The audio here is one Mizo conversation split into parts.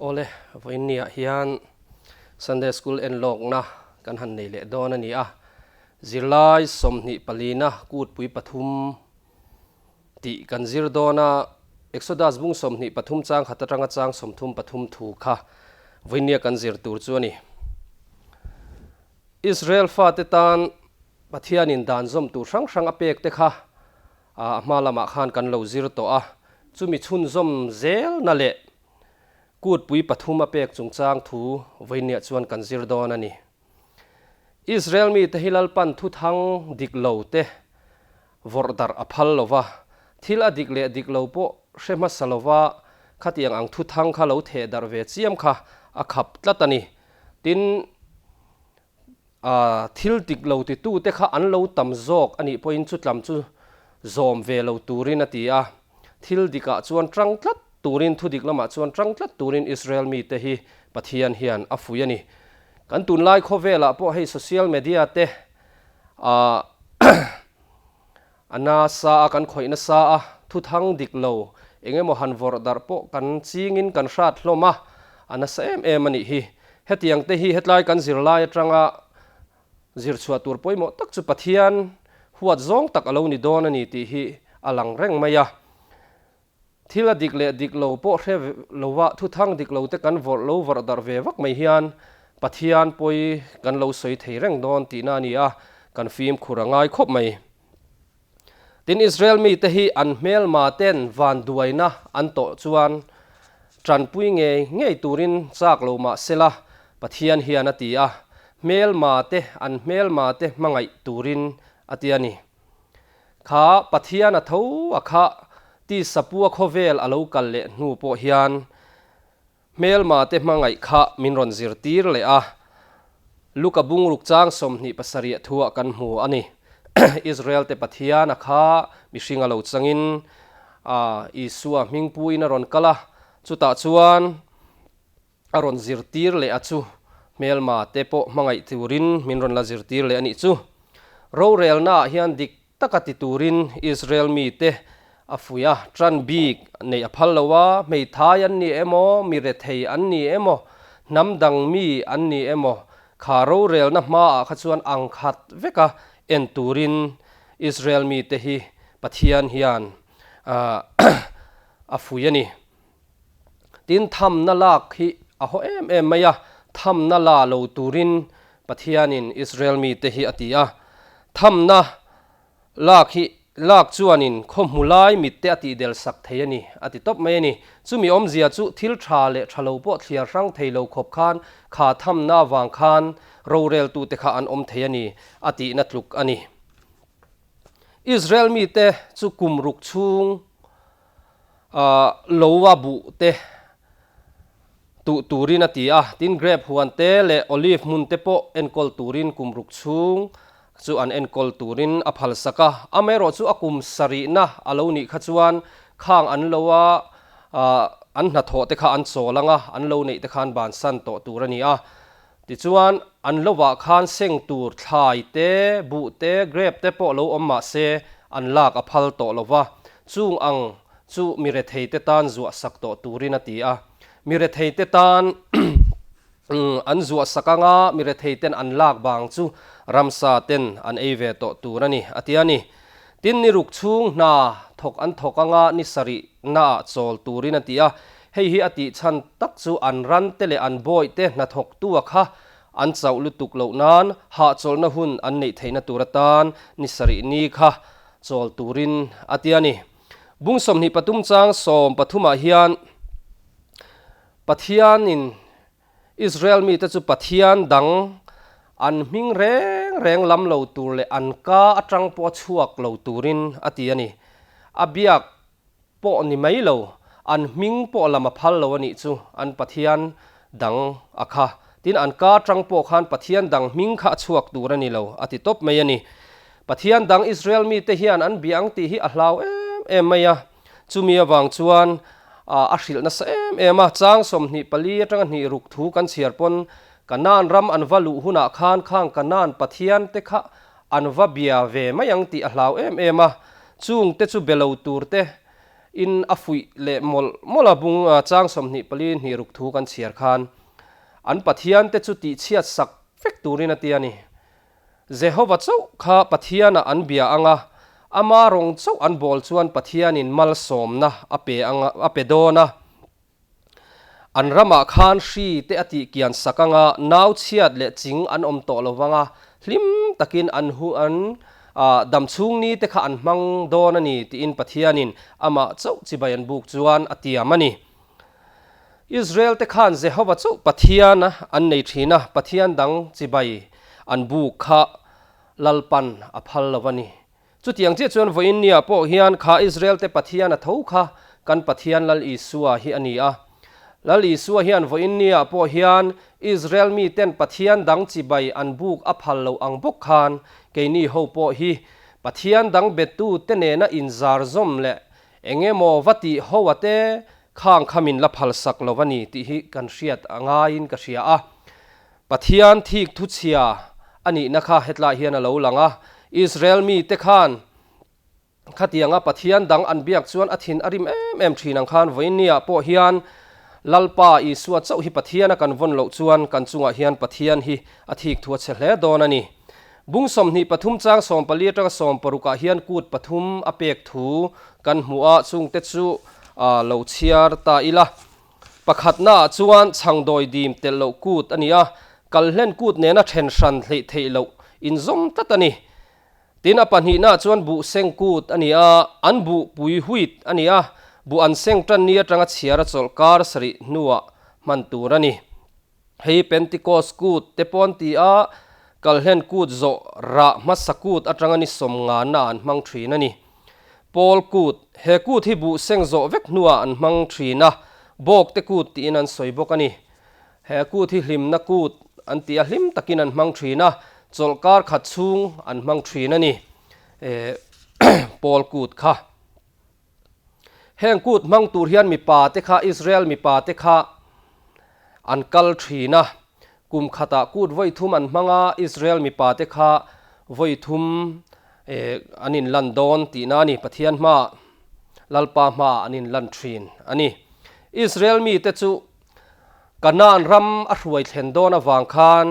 Awle, vawiin niah hian Sunday School enlawkna kan han nei leh dawn a ni a. Zirlai 24na kutpui pathum tih kan zir dawn a, Exodus bung 23 chang khat atanga chang 33 thu kha vawiin nia kan zir tur chu a ni. Israel fate tan Pathianin dan zawm tur hrang hrang a pek te kha a hma lamah khan kan lo zir tawh a, chumi chhunzawm zelna leh kutpui pathum a pek chungchang thu vawinia chuan kan zir dawn a ni. Israel mite hi Lalpan thuthang dik lo te vawrh darh a phal lo va, thil a dik leh dik lo pawh hre hmasa lo va, khatiang ang thuthang kha lo theh darh ve chiam kha a khap tlat a ni. Tin, thil dik lo titute kha an lo tam zawk a nih pawhin chutlam chu zawm ve lo turin a ti a. Thil dikah chuan tang tlat turin, thu dik lamah chuan tang tlat turin Israel mite hi Pathian hian a fuih a ni. Kan tunlai khawvelah pawh hei social media te a nasa a, kan khawih nasa a, thuthang dik lo eng emaw han vawrh darh pawh kan chingin kan hrat hlawm a, a nasa em em a nih hi. Hetiang te hi hetlai kan zirlai atanga zir chhuah tur pawimawh tak chu Pathian huat zawng tak a lo ni dawn a ni tih hi a lang reng mai a. Thil a dik leh dik lo pawh hre lova thuthang dik lo te kan vawrh lo vawrh darh ve vak mai hian Pathian pawi kan lo sawi thei reng dawn tihna a ni a, kan fimkhur a ngai khawp mai. Tin, Israel mite hi an hmelma ten vanduaina an tawh chuan tanpui ngei ngei turin chak lo mah sela Pathian hian a ti a, hmelma te an hmelma te hmangaih turin a ti a ni. Kha Pathian a tho a kha tisapua khawvel a lo kal leh hnu pawh hian hmelma te hmangaih kha min rawn zirtir leh a, Luka bungruk chang 27 thuah kan hmu a ni. Israel te Pathian a kha mihring a lo changin a Isua hmingpuiin a rawn kal a, chutah chuan a rawn zirtir leh a chu hmelma te pawh hmangaih turin min rawn la zirtir leh a nih chu. Rorelna ah hian dik taka ti turin Israel mite a fuih a, tan bik neih a phal lo a, hmeithai an ni emaw, mi rethei an ni emaw, hnam dang mi an ni emaw, kha rorelna hmaah kha chuan ang khat veka en turin Israel mite hi Pathian hian a fuih a ni. Tin, thamna lak hi a haw em em mai a, thamna la lo turin Pathianin Israel mite hi a ti a. Thamna lak hi lak chuanin khaw hmu lai mitte a tihdel sak thei a ni, a ti tawp mai a ni. Chumi awmzia chu thil tha leh tha lo pawh thliar hrang thei lo khawp khan kha thamna avang khan roreltute kha an awm thei a ni, a tihna tluk a ni. Israel mite chu kum ruk chhung Lo a buh te tuh turin a ti a, tin grape huan te leh olive hmun te pawh enkawl turin kum ruk chhung chu an enkawl turin a phalsak a. Amaherawh chu a kum sarihna a lo nih kha chuan khang an lo a an hnathawh te kha an chawl ang a, an lo neih te khan bansan tawh tur a ni a. Tichuan an lovah khan seng tur thlai te, buh te, grape te pawh lo awm mah se an lak a phal tawh lo va, chung ang chu mi rethei te tan zuah sak tawh turin a ti a. Mi rethei te tan an zuah sak anga mi rethei ten an lak vang chu ramsa ten an ei ve tawh tur a ni, a ti a ni. Tin, ni ruk chhung hna thawk an thawk anga ni sarih naah chawl turin a ti a, hei hi a tih chhan tak chu an ran te leh an bawih te hnathawktu a kha an chauh lutuk loh nan hahchawlhna hun an neih theihna tur atan ni sarih ni kha chawl turin a ti a ni. Bung 23 chang 13 ah hian Pathianin Israel mite chu Pathian dang an hming reng reng lam lo tur leh an ka atang pawh a chhuak lo turin a ti a ni. A biak pawh ni mai lo, an hming pawh lam a phal lo a nih chu an Pathian dang a kha. Tin, an ka atang pawh khan Pathian dang hming kha a chhuak tur a ni lo, a ti tawp mai a ni. Pathian dang Israel mite hian an bia ang tih hi a hlau em em mai a. Chumi avang chuan a hrilh nasa em em a, chang 24 atanga hnih ruk thu kan chhiar pawn Kanaan ram an va luh hunah khan khang Kanaan Pathian te kha an va bia ve mai ang tih a hlau em em a, chung te chu be lo tur te in a fuih leh mawlh mawlh a bung chang 24 hnih ruk thu kan chhiar khan an Pathian te chu tihchhiat sak vek turin a ti a ni. Jehova chauh kha Pathianah an bia ang a, ama rawng chauh an bawl chuan Pathianin malsawmna a pe ang a pe dawn a. An ramah khan hri te a tih kian sak ang a, nau chhiat leh ching an awm tawh lo vang a, hlim takin an hu an dam chhung ni te kha an hmang dawn a ni tiin Pathianin amah chauh chibai an buk chuan a tiam a ni. Israel te khan Jehova chauh Pathian an nei thin a, Pathian dang chibai an buk kha Lalpan a phal lo a ni. Chutiang chiah chuan vawiin nia pawh hian kha Israel-te Pathian a tho kha kan Pathian Lal Isua hi a ni a. Lal Isua hian vawiin nia pawh hian Israel miten Pathian dang chibai an buk a phal lo ang bawk khan keini ho pawh hi Pathian dang betute nena inzar zawm leh eng emaw va tih ho a te khang kha min la phalsak lo a ni tih hi kan hriat a ngaiin ka hria a. Pathian thik thuchhia a nihna kha hetlai hian a lo lang a. Israel mite khan khatianga Pathian dang an biak chuan a thin a rim em em thin ang khan vawiinniah pawh hian Lalpa Isua chauh hi Pathian a kan vawn loh chuan kan chungah hian Pathian hi a thik thu a chhe hle dawn a ni. Bung 23 chang 14 atanga 16 ah hian kut pathum a pek thu kan hmu a, chungte chu lo chhiar ta ila. Pakhatnaah chuan chhangdawi dim telh loh kut a ni a, kalhlen kut nena then hran hleih theih loh inzawm tlat a ni. Tin, a pahnihnaah chuan buh seng kut a ni a, an buh pui huit a ni a, buh an seng tan ni atanga chhiar a chawlh kar sarih hnuah hman tur a ni. Hei Pentecost kut te pawh an ti a, kalhlen kut zawh rah hmasa kut atanga ni sawm ngana an hmang thin a ni. Pawl kut, He kut hi buh seng zawh vek hnuah an hmang thin a, bawk te kut tiin an sawi bawk a ni. He kut hi hlimna kut an ti a, hlim takin an hmang thin a, chawlhkar khat chhung an hmang thin a ni. Pawl kut kha. Heng kut hmang tur hian mipa te kha, Israel mipa te kha an kal thin a, kum khatah kut vawi thum an hmang a, Israel mipa te kha vawi thum an inlan dawn tihna a ni, Pathian hmaah, Lalpa hmaah an inlan thin a ni. Israel mite chu Kanaan ram a hruai thlen dawn avang khan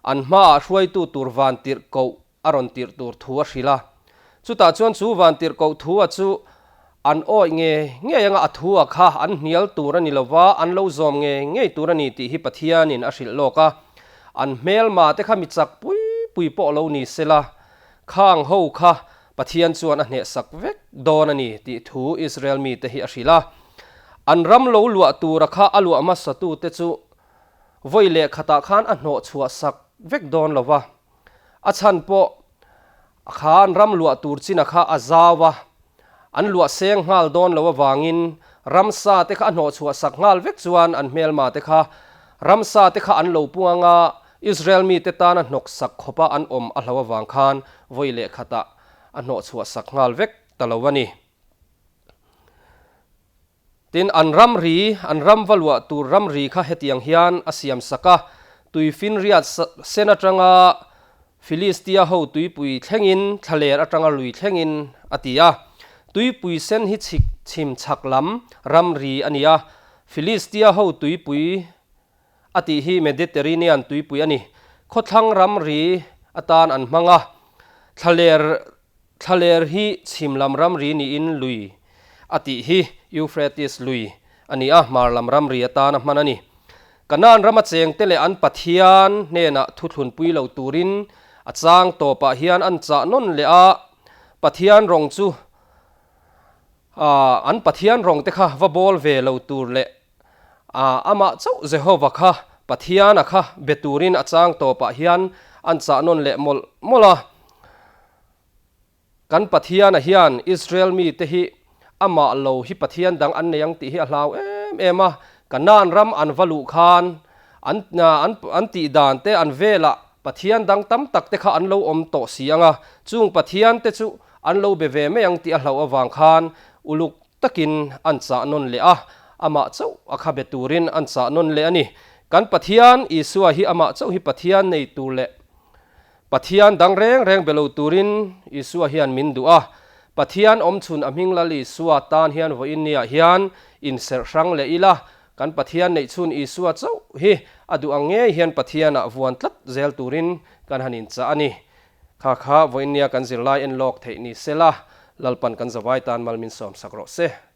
an hmaah hruaitu tur vantirhkoh a rawn tirh tur thu a hrilh a. Chutah chuan chu vantirhkoh thua chu an awih nge ngei anga a thua kha an hnial tur a ni lo va, an lo zawm nge ngei tur a ni tih hi Pathianin a hrilh lawk a. An hmelma te kha mi chak pui pui pawh lo ni sela, khang ho kha Pathian chuan a hnehsak vek dawn a ni tih thu Israel mite hi a hrilh a. An ram lo luah tura kha a luah hmasatute chu vawi leh khatah khan a hnawh chhuah sak vek dawn lo va. A chhan pawh a kha an ram luah tur chin a kha a zau a, an luah seng nghal dawn lo avangin ramsa te kha a hnawh chhuah sak nghal vek chuan an hmelma te kha ramsa te kha an lo pung anga Israel mite tana hnawk sak khawpa an awm a hlo avang khan vawi leh khatah a hnawh chhuah sak nghal vek ta lo a ni. Tin, an ramri, an ram va luah tur ramri kha hetiang hian a siam sak a, Tuifinriat sen atanga Filistia ho tuipui thlengin, thlaler atanga lui thlengin a ti a. Tuipui sen hi chhik chhim chhak lam ramri a ni a, Filistia ho tuipui a tih hi Mediterranean tuipui a ni. Khawthlang ramri atan an hmang a, thlaler Thlaler hi chhim lam ramri niin lui a tih hi Euphrates lui a ni a, hmar lam ramri atana hman a ni. Kanaan rama chengte leh an Pathian hnenah thuthlunpui lo turin a chang tawpah hian an chah nawn leh a, Pathian rawng chu an Pathian rawng te kha va bawl ve lo tur leh amah chauh Jehova kha Pathiana kha be turin a chang tawpah hian an chah nawn leh mawlh mawlh a. Kan Pathiana hian Israel mite hi amah lo hi Pathian dang an nei ang tih hi a hlau em em a, Kanaan ram an va luh khan an an tih dan te an velah Pathian dang tam tak te kha an lo awm tawh si ang a, chung Pathian te chu an lo be ve mai ang tih a hlauh avang khan uluk takin an chah nawn leh a, amah chauh a kha be turin an chah nawn leh a ni. Kan Pathian Isua hi amah chauh hi Pathian nei tur leh Pathian dang reng reng be lo turin Isua hian min duh a. Pathian awmchhun a hming Lal Isua tan hian vawiin niah hian inserh hrang leh ila, kan Pathian neihchhun Isua chauh hi a duh ang ngei hian Pathianah vuan tlat zel turin kan han inchah a ni. Kha kha vawiin nia kan zirlai en lawk theih ni sela, Lalpan kan zavai tan mal min sawmsak rawh se.